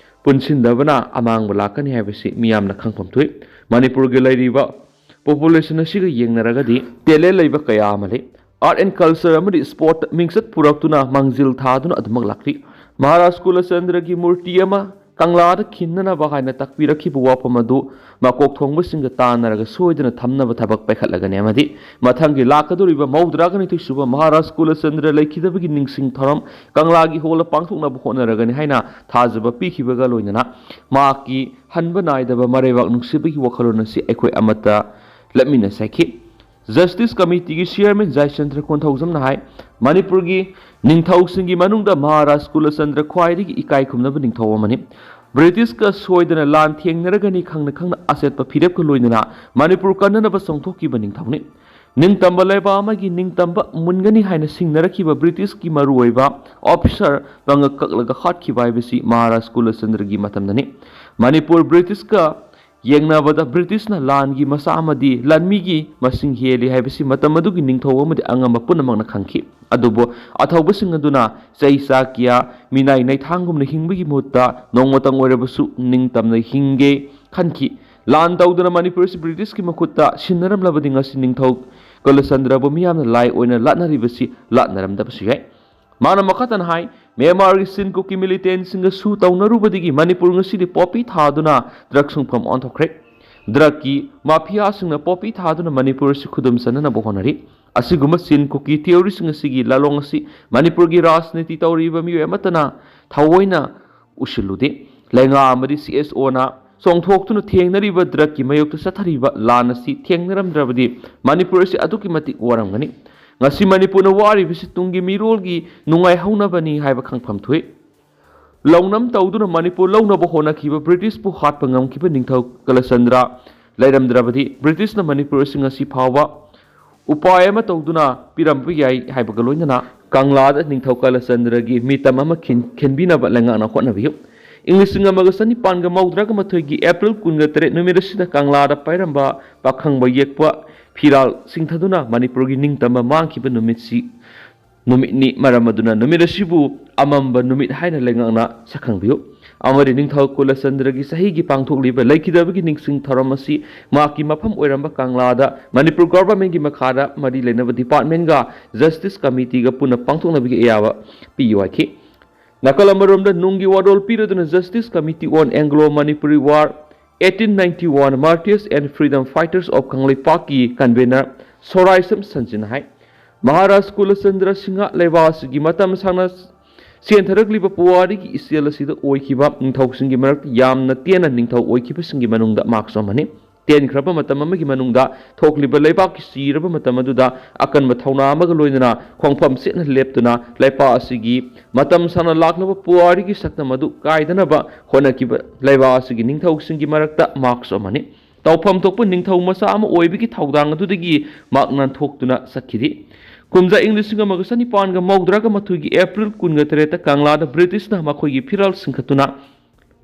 ꯄꯨꯟꯁꯤꯟꯗꯕꯅ ꯑꯃꯥꯡꯕ ꯂꯥꯛꯀꯅꯤ ꯍꯥꯏꯕꯁꯤ ꯃꯤꯌꯥꯝꯅ ꯈꯪꯐꯝ ꯊꯣꯛꯏ꯫ ꯃꯅꯤꯄꯨꯔꯒꯤ ꯂꯩꯔꯤꯕ ꯄꯣꯄꯨꯂꯦꯁꯟ ꯑꯁꯤꯒ ꯌꯦꯡꯅꯔꯒꯗꯤ ꯇꯦꯂꯦꯟ ꯂꯩꯕ ꯀꯌꯥ ꯑꯃ ꯂꯩ꯫ ꯑꯥꯔꯠ ꯑꯦꯟ ꯀꯜꯆꯔ ꯑꯃꯗꯤ ꯁ꯭ꯄꯣꯔꯠ ꯃꯤꯡꯆꯠ ꯄꯨꯔꯛꯇꯨꯅ ꯃꯥꯡꯖꯤꯜ ꯊꯥꯗꯨꯅ ꯑꯗꯨꯃꯛ ꯂꯥꯛꯂꯤ꯫ ꯃꯍꯥꯔꯥꯖ ꯀꯨꯂꯆꯟꯗ꯭ꯔꯒꯤ ꯃꯨꯔꯇꯤ ꯑꯃ ꯀꯪꯂꯥꯗ ꯈꯤꯟꯅꯅꯕ ꯍꯥꯏꯅ ꯇꯥꯛꯄꯤꯔꯛꯈꯤꯕ ꯋꯥꯐꯝ ꯑꯗꯨ ꯃꯀꯣꯛ ꯊꯣꯡꯕꯁꯤꯡꯒ ꯇꯥꯟꯅꯔꯒ ꯁꯣꯏꯗꯅ ꯊꯝꯅꯕ ꯊꯕꯛ ꯄꯥꯏꯈꯠꯂꯒꯅꯤ ꯑꯃꯗꯤ ꯃꯊꯪꯒꯤ ꯂꯥꯛꯀꯗꯧꯔꯤꯕ ꯃꯧꯗ꯭ꯔꯥꯒ ꯅꯤꯊꯣꯏ ꯁꯨꯕ ꯃꯍꯥꯔꯥꯖ ꯀꯨꯂꯆꯟꯗ꯭ꯔ ꯂꯩꯈꯤꯗꯕꯒꯤ ꯅꯤꯡꯁꯤꯡ ꯊꯧꯔꯝ ꯀꯪꯂꯥꯒꯤ ꯍꯣꯜꯗ ꯄꯥꯡꯊꯣꯛꯅꯕ ꯍꯣꯠꯅꯔꯒꯅꯤ ꯍꯥꯏꯅ ꯊꯥꯖꯕ ꯄꯤꯈꯤꯕꯒ ꯂꯣꯏꯅꯅ ꯃꯍꯥꯛꯀꯤ ꯍꯟꯕ ꯅꯥꯏꯗꯕ ꯃꯔꯩꯕꯥꯛ ꯅꯨꯡꯁꯤꯕꯒꯤ ꯋꯥꯈꯜꯂꯣꯟ ꯑꯁꯤ ꯑꯩꯈꯣꯏ ꯑꯃꯠꯇ ꯂꯦꯞꯃꯤꯟꯅꯁꯤ ꯍꯥꯏꯈꯤ꯫ ꯖꯁꯇꯤꯁ ꯀꯃꯤꯇꯤꯒꯤ ꯆꯤꯌꯔꯃꯦꯟ ꯖꯥꯏꯆꯟꯗ꯭ꯔ ꯀꯣꯟꯊꯧꯖꯝꯅ ꯍꯥꯏ, ꯃꯅꯤꯄꯨꯔꯒꯤ ꯅꯤꯡꯊꯧꯁꯤꯡꯒꯤ ꯃꯅꯨꯡꯗ ꯃꯍꯥꯔꯥꯖ ꯀꯨꯂꯆꯟꯗ꯭ꯔ ꯈ꯭ꯋꯥꯏꯗꯒꯤ ꯏꯀꯥꯏ ꯈꯨꯝꯅꯕ ꯅꯤꯡꯊꯧ ꯑꯃꯅꯤ꯫ ꯕ꯭ꯔꯤꯇꯤꯁꯀ ꯁꯣꯏꯗꯅ ꯂꯥꯟ ꯊꯦꯡꯅꯔꯒꯅꯤ ꯈꯪꯅ ꯈꯪꯅ ꯑꯆꯦꯠꯄ ꯐꯤꯔꯦꯞꯀ ꯂꯣꯏꯅꯅ ꯃꯅꯤꯄꯨꯔ ꯀꯟꯅꯅꯕ ꯆꯣꯡꯊꯣꯛꯈꯤꯕ ꯅꯤꯡꯊꯧꯅꯤ꯫ ꯅꯤꯡꯇꯝꯕ ꯂꯩꯕꯥꯛ ꯑꯃꯒꯤ ꯅꯤꯡꯇꯝꯕ ꯃꯨꯟꯒꯅꯤ ꯍꯥꯏꯅ ꯁꯤꯡꯅꯔꯛꯈꯤꯕ ꯕ꯭ꯔꯤꯇꯤꯁꯀꯤ ꯃꯔꯨꯑꯣꯏꯕ ꯑꯣꯐꯤꯁꯔ ꯄꯥꯡꯒꯜ ꯀꯛꯂꯒ ꯍꯥꯠꯈꯤꯕ ꯍꯥꯏꯕꯁꯤ ꯃꯍꯥꯔꯥꯖ ꯀꯨꯂꯆꯟꯗ꯭ꯔꯒꯤ ꯃꯇꯝꯗꯅꯤ꯫ ꯃꯅꯤꯄꯨꯔ ꯕ꯭ꯔꯤꯇꯤꯁꯀ ꯌꯦꯡꯅꯕꯗ ꯕ꯭ꯔꯤꯇꯤꯁꯅ ꯂꯥꯟꯒꯤ ꯃꯆꯥ ꯑꯃꯗꯤ ꯂꯥꯟꯃꯤꯒꯤ ꯃꯁꯤꯡ ꯍꯦꯜꯂꯤ ꯍꯥꯏꯕꯁꯤ ꯃꯇꯝ ꯑꯗꯨꯒꯤ ꯅꯤꯡꯊꯧ ꯑꯃꯗꯤ ꯑꯉꯝꯕ ꯄꯨꯝꯅꯃꯛꯅ ꯈꯪꯈꯤ꯫ ꯑꯗꯨꯕꯨ ꯑꯊꯧꯕꯁꯤꯡ ꯑꯗꯨꯅ ꯆꯩ ꯆꯥꯛ ꯀꯌꯥ, ꯃꯤꯅꯥꯏ ꯅꯩꯊꯥꯡꯒꯨꯝꯅ ꯍꯤꯡꯕꯒꯤ ꯃꯍꯨꯠꯇ ꯅꯣꯡꯃꯇꯪ ꯑꯣꯏꯔꯕꯁꯨ ꯅꯤꯡꯇꯝꯅ ꯍꯤꯡꯒꯦ ꯈꯟꯈꯤ꯫ ꯂꯥꯟ ꯇꯧꯗꯨꯅ ꯃꯅꯤꯄꯨꯔ ꯑꯁꯤ ꯕ꯭ꯔꯤꯇꯤꯁꯀꯤ ꯃꯈꯨꯠꯇ ꯁꯤꯟꯅꯔꯝꯂꯕꯗꯤ ꯉꯁꯤ ꯅꯤꯡꯊꯧ ꯀꯂꯆꯟꯗ꯭ꯔꯕꯨ ꯃꯤꯌꯥꯝꯅ ꯂꯥꯏ ꯑꯣꯏꯅ ꯂꯥꯠꯅꯔꯤꯕꯁꯤ ꯂꯥꯠꯅꯔꯝꯗꯕꯁꯨ ꯌꯥꯏ꯫ ꯃꯥꯅ ꯃꯈꯥ ꯇꯥꯅ ꯍꯥꯏ, ꯃ꯭ꯌꯥꯟꯃꯥꯔꯒꯤ ꯁꯤꯟ ꯀꯨꯀꯤ ꯃꯤꯂꯤꯇꯦꯟꯁꯤꯡꯒ ꯁꯨ ꯇꯧꯅꯔꯨꯕꯗꯒꯤ ꯃꯅꯤꯄꯨꯔ ꯉꯁꯤꯗꯤ ꯄꯣꯄꯤ ꯊꯥꯗꯨꯅ ꯗ꯭ꯔꯒ ꯁꯨꯡꯐꯝ ꯑꯣꯟꯊꯣꯛꯈ꯭ꯔꯦ꯫ ꯗ꯭ꯔꯒꯀꯤ ꯃꯥꯐꯤꯌꯥꯁꯤꯡꯅ ꯄꯣꯄꯤ ꯊꯥꯗꯨꯅ ꯃꯅꯤꯄꯨꯔ ꯑꯁꯤ ꯈꯨꯗꯨꯝ ꯆꯟꯅꯅꯕ ꯍꯣꯠꯅꯔꯤ꯫ ꯑꯁꯤꯒꯨꯝꯕ ꯁꯤꯟ ꯀꯨꯀꯤ ꯊꯤꯑꯣꯔꯤꯁꯤꯡ ꯑꯁꯤꯒꯤ ꯂꯥꯂꯣꯡ ꯑꯁꯤ ꯃꯅꯤꯄꯨꯔꯒꯤ ꯔꯥꯖꯅꯤꯇꯤ ꯇꯧꯔꯤꯕ ꯃꯤꯑꯣꯏ ꯑꯃꯠꯇꯅ ꯊꯑꯣꯏꯅ ꯎꯁꯤꯜꯂꯨꯗꯦ꯫ ꯂꯩꯉꯥꯛ ꯑꯃꯗꯤ ꯁꯤ ꯑꯦꯁ ꯑꯣꯅ ꯆꯣꯡꯊꯣꯛꯇꯨꯅ ꯊꯦꯡꯅꯔꯤꯕ ꯗ꯭ꯔꯒꯀꯤ ꯃꯥꯌꯣꯛꯇ ꯆꯠꯊꯔꯤꯕ ꯂꯥꯟ ꯑꯁꯤ ꯊꯦꯡꯅꯔꯝꯗ꯭ꯔꯕꯗꯤ ꯃꯅꯤꯄꯨꯔ ꯑꯁꯤ ꯑꯗꯨꯛꯀꯤ ꯃꯇꯤꯛ ꯋꯥꯔꯝꯒꯅꯤ꯫ ꯉꯁꯤ ꯃꯅꯤꯄꯨꯔꯅ ꯋꯥꯔꯤꯕꯁꯤ ꯇꯨꯡꯒꯤ ꯃꯤꯔꯣꯜꯒꯤ ꯅꯨꯡꯉꯥꯏꯍꯧꯅꯕꯅꯤ ꯍꯥꯏꯕ ꯈꯪꯐꯝ ꯊꯣꯛꯏ꯫ ꯂꯧꯅꯝ ꯇꯧꯗꯨꯅ ꯃꯅꯤꯄꯨꯔ ꯂꯧꯅꯕ ꯍꯣꯠꯅꯈꯤꯕ ꯕ꯭ꯔꯤꯇꯤꯁꯄꯨ ꯍꯥꯠꯄ ꯉꯝꯈꯤꯕ ꯅꯤꯡꯊꯧ ꯀꯂꯆꯟꯗ꯭ꯔ ꯂꯩꯔꯝꯗ꯭ꯔꯕꯗꯤ ꯕ꯭ꯔꯤꯇꯤꯁꯅ ꯃꯅꯤꯄꯨꯔ ꯑꯁꯤ ꯉꯁꯤ ꯐꯥꯎꯕ ꯎꯄꯥꯏ ꯑꯃ ꯇꯧꯗꯨꯅ ꯄꯤꯔꯝꯕ ꯌꯥꯏ ꯍꯥꯏꯕꯒ ꯂꯣꯏꯅꯅ ꯀꯪꯂꯥꯗ ꯅꯤꯡꯊꯧ ꯀꯂꯆꯟꯗ꯭ꯔꯒꯤ ꯃꯤꯇꯝ ꯑꯃ ꯈꯤꯟ-, ꯈꯤꯟꯕꯤꯅꯕ ꯂꯩꯉꯥꯛꯅ ꯍꯣꯠꯅꯕꯤꯌꯨ꯫ ꯏꯪ ꯂꯤꯁꯤꯡ ꯑꯃꯒ ꯆꯅꯤꯄꯥꯟꯒ ꯃꯧꯗ꯭ꯔꯥꯒ ꯃꯥꯊꯣꯏꯒꯤ ꯑꯦꯄ꯭ꯔꯤꯜ ꯀꯨꯟꯒ ꯇꯔꯦꯠ ꯅꯨꯃꯤꯠ ꯑꯁꯤꯗ ꯀꯪꯂꯥꯗ ꯄꯥꯏꯔꯝꯕ ꯄꯥꯈꯪꯕ ꯌꯦꯛꯄ ꯐꯤꯔꯥꯜ ꯁꯤꯡꯊꯗꯨꯅ ꯃꯅꯤꯄꯨꯔꯒꯤ ꯅꯤꯡꯇꯝꯕ ꯃꯥꯡꯈꯤꯕ ꯅꯨꯃꯤꯠꯁꯤ, ꯅꯨꯃꯤꯠꯅꯤ꯫ ꯃꯔꯝ ꯑꯗꯨꯅ ꯅꯨꯃꯤꯠ ꯑꯁꯤꯕꯨ ꯑꯃꯝꯕ ꯅꯨꯃꯤꯠ ꯍꯥꯏꯅ ꯂꯩꯉꯥꯛꯅ ꯁꯛꯈꯪꯕꯤꯌꯨ꯫ ꯑꯃꯗꯤ ꯅꯤꯡꯊꯧ ꯀꯨꯂꯆꯟꯗ꯭ꯔꯒꯤ ꯆꯍꯤꯒꯤ ꯄꯥꯡꯊꯣꯛꯂꯤꯕ ꯂꯩꯈꯤꯗꯕꯒꯤ ꯅꯤꯡꯁꯤꯡ ꯊꯧꯔꯝ ꯑꯁꯤ ꯃꯍꯥꯛꯀꯤ ꯃꯐꯝ ꯑꯣꯏꯔꯝꯕ ꯀꯪꯂꯥꯗ ꯃꯅꯤꯄꯨꯔ ꯒꯣꯚꯔꯟꯃꯦꯟꯠꯀꯤ ꯃꯈꯥꯗ ꯃꯔꯤ ꯂꯩꯅꯕ ꯗꯤꯄꯥꯔꯠꯃꯦꯟꯠꯒ ꯖꯁꯇꯤꯁ ꯀꯃꯤꯇꯤꯒ ꯄꯨꯟꯅ ꯄꯥꯡꯊꯣꯛꯅꯕꯒꯤ ꯑꯌꯥꯕ ꯄꯤꯌꯨ ꯍꯥꯏꯈꯤ꯫ ꯅꯥꯀꯜ ꯑꯃꯔꯣꯝꯗ ꯅꯨꯡꯒꯤ ꯋꯥꯔꯣꯜ ꯄꯤꯔꯗꯨꯅ Justice Committee on Anglo Manipuri War eighteen ninety-one Martyrs and Freedom Fighters of ꯀꯪꯂꯩꯄꯥꯛꯀꯤ ꯀꯟꯚꯦꯅꯔ ꯁꯣꯔꯥꯏꯁꯝ ꯁꯟꯖꯤꯅ ꯍꯥꯏ, ꯃꯍꯥꯔꯥꯖ ꯀꯨꯂꯆꯟꯗ꯭ꯔ ꯁꯤꯡꯍ ꯂꯩꯕꯥꯛ ꯑꯁꯤꯒꯤ ꯃꯇꯝ ꯁꯥꯡꯅ ꯆꯦꯟꯊꯔꯛꯂꯤꯕ ꯄꯨꯋꯥꯔꯤꯒꯤ ꯏꯆꯦꯜ ꯑꯁꯤꯗ ꯑꯣꯏꯈꯤꯕ ꯅꯤꯡꯊꯧꯁꯤꯡꯒꯤ ꯃꯔꯛꯇ ꯌꯥꯝꯅ ꯇꯦꯟꯅ ꯅꯤꯡꯊꯧ ꯑꯣꯏꯈꯤꯕꯁꯤꯡꯒꯤ ꯃꯅꯨꯡꯗ ꯃꯍꯥꯛꯁꯨ ꯑꯃꯅꯤ꯫ ꯇꯦꯟꯈ꯭ꯔꯕ ꯃꯇꯝ ꯑꯃꯒꯤ ꯃꯅꯨꯡꯗ ꯊꯣꯛꯂꯤꯕ ꯂꯩꯕꯥꯛꯀꯤ ꯆꯤꯔꯕ ꯃꯇꯝ ꯑꯗꯨꯗ ꯑꯀꯟꯕ ꯊꯧꯅꯥ ꯑꯃꯒ ꯂꯣꯏꯅꯅ ꯈꯣꯡꯐꯝ ꯆꯦꯠꯅ ꯂꯦꯞꯇꯨꯅ ꯂꯩꯄꯥꯛ ꯑꯁꯤꯒꯤ ꯃꯇꯝ ꯁꯥꯡꯅ ꯂꯥꯛꯂꯕ ꯄꯨꯋꯥꯔꯤꯒꯤ ꯁꯛꯇꯝ ꯑꯗꯨ ꯀꯥꯏꯗꯅꯕ ꯍꯣꯠꯅꯈꯤꯕ ꯂꯩꯕꯥꯛ ꯑꯁꯤꯒꯤ ꯅꯤꯡꯊꯧꯁꯤꯡꯒꯤ ꯃꯔꯛꯇ ꯃꯍꯥꯛꯁꯨ ꯑꯃꯅꯤ꯫ ꯇꯧꯐꯝ ꯊꯣꯛꯄ ꯅꯤꯡꯊꯧ ꯃꯆꯥ ꯑꯃ ꯑꯣꯏꯕꯒꯤ ꯊꯧꯗꯥꯡ ꯑꯗꯨꯗꯒꯤ ꯃꯍꯥꯛ ꯅꯥꯟꯊꯣꯛꯇꯨꯅ ꯆꯠꯈꯤꯗꯦ꯫ ꯀꯨꯝꯖꯥ ꯏꯪ ꯂꯤꯁꯤꯡ ꯑꯃꯒ ꯆꯅꯤꯄꯥꯟꯒ ꯃꯧꯗ꯭ꯔꯥꯒ ꯃꯥꯊꯣꯏꯒꯤ ꯑꯦꯄ꯭ꯔꯤꯜ ꯀꯨꯟꯒ ꯇꯔꯦꯠꯇ ꯀꯪꯂꯥꯗ ꯕ꯭ꯔꯤꯇꯤꯁꯅ ꯃꯈꯣꯏꯒꯤ ꯐꯤꯔꯥꯜ ꯆꯤꯡꯈꯠꯇꯨꯅ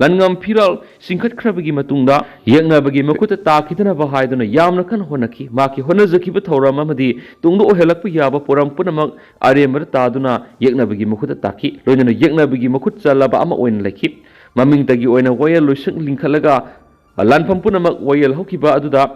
ꯂꯟꯉꯝ ꯐꯤꯔꯥꯜ ꯆꯤꯡꯈꯠꯈ꯭ꯔꯕꯒꯤ ꯃꯇꯨꯡꯗ ꯌꯦꯛꯅꯕꯒꯤ ꯃꯈꯨꯠꯇ ꯇꯥꯈꯤꯗꯅꯕ ꯍꯥꯏꯗꯨꯅ ꯌꯥꯝꯅ ꯀꯟꯅ ꯍꯣꯠꯅꯈꯤ꯫ ꯃꯍꯥꯛꯀꯤ ꯍꯣꯠꯅꯖꯈꯤꯕ ꯊꯧꯔꯝ ꯑꯃꯗꯤ ꯇꯨꯡꯗ ꯑꯣꯏꯍꯜꯂꯛꯄ ꯌꯥꯕ ꯄꯣꯔꯝ ꯄꯨꯝꯅꯃꯛ ꯑꯔꯦꯝꯕꯗ ꯇꯥꯗꯨꯅ ꯌꯦꯛꯅꯕꯒꯤ ꯃꯈꯨꯠꯇ ꯇꯥꯈꯤ꯫ ꯂꯣꯏꯅꯅ ꯌꯦꯛꯅꯕꯒꯤ ꯃꯈꯨꯠ ꯆꯜꯂꯕ ꯑꯃ ꯑꯣꯏꯅ ꯂꯩꯈꯤ꯫ ꯃꯃꯤꯡꯇꯒꯤ ꯑꯣꯏꯅ ꯋꯥꯌꯦꯜ ꯂꯣꯏꯁꯪ ꯂꯤꯡꯈꯠꯂꯒ ꯂꯥꯟꯐꯝ ꯄꯨꯝꯅꯃꯛ ꯋꯥꯌꯦꯜ ꯍꯧꯈꯤꯕ ꯑꯗꯨꯗ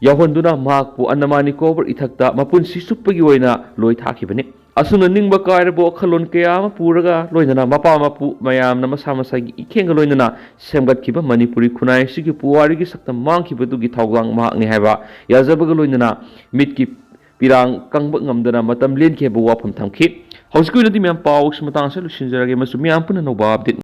ꯌꯥꯎꯍꯟꯗꯨꯅ ꯃꯍꯥꯛꯄꯨ ꯑꯟꯗꯃꯥꯟ ꯅꯤꯀꯣꯕꯔ ꯏꯊꯛꯇ ꯃꯄꯨꯟꯁꯤ ꯆꯨꯞꯄꯒꯤ ꯑꯣꯏꯅ ꯂꯣꯏ ꯊꯥꯈꯤꯕꯅꯤ꯫ ꯑꯁꯨꯝꯅ ꯅꯤꯡꯕ ꯀꯥꯏꯔꯕ ꯋꯥꯈꯜꯂꯣꯟ ꯀꯌꯥ ꯑꯃ ꯄꯨꯔꯒ ꯂꯣꯏꯅꯅ ꯃꯄꯥ ꯃꯄꯨ ꯃꯌꯥꯝꯅ ꯃꯁꯥ ꯃꯁꯥꯒꯤ ꯏꯈꯦꯡꯒ ꯂꯣꯏꯅꯅ ꯁꯦꯝꯒꯠꯈꯤꯕ ꯃꯅꯤꯄꯨꯔꯤ ꯈꯨꯟꯅꯥꯏ ꯑꯁꯤꯒꯤ ꯄꯨꯋꯥꯔꯤꯒꯤ ꯁꯛꯇꯝ ꯃꯥꯡꯈꯤꯕꯗꯨꯒꯤ ꯊꯧꯗꯥꯡ ꯃꯍꯥꯛꯅꯤ ꯍꯥꯏꯕ ꯌꯥꯖꯕꯒ ꯂꯣꯏꯅꯅ ꯃꯤꯠꯀꯤ ꯄꯤꯔꯥꯡ ꯀꯪꯕ ꯉꯝꯗꯅ ꯃꯇꯝ ꯂꯦꯟꯈꯤ ꯍꯥꯏꯕ ꯋꯥꯐꯝ ꯊꯝꯈꯤ꯫ ꯍꯧꯖꯤꯛꯀꯤ ꯑꯣꯏꯅꯗꯤ ꯃꯌꯥꯝ ꯄꯥꯎꯁꯤ ꯃꯇꯥꯡ ꯑꯁꯤꯗ ꯂꯣꯏꯁꯤꯟꯖꯔꯒꯦ꯫ ꯃꯁꯤ ꯃꯌꯥꯝ ꯄꯨꯟꯅ ꯑꯅꯧꯕ ꯑꯞꯗꯦꯠ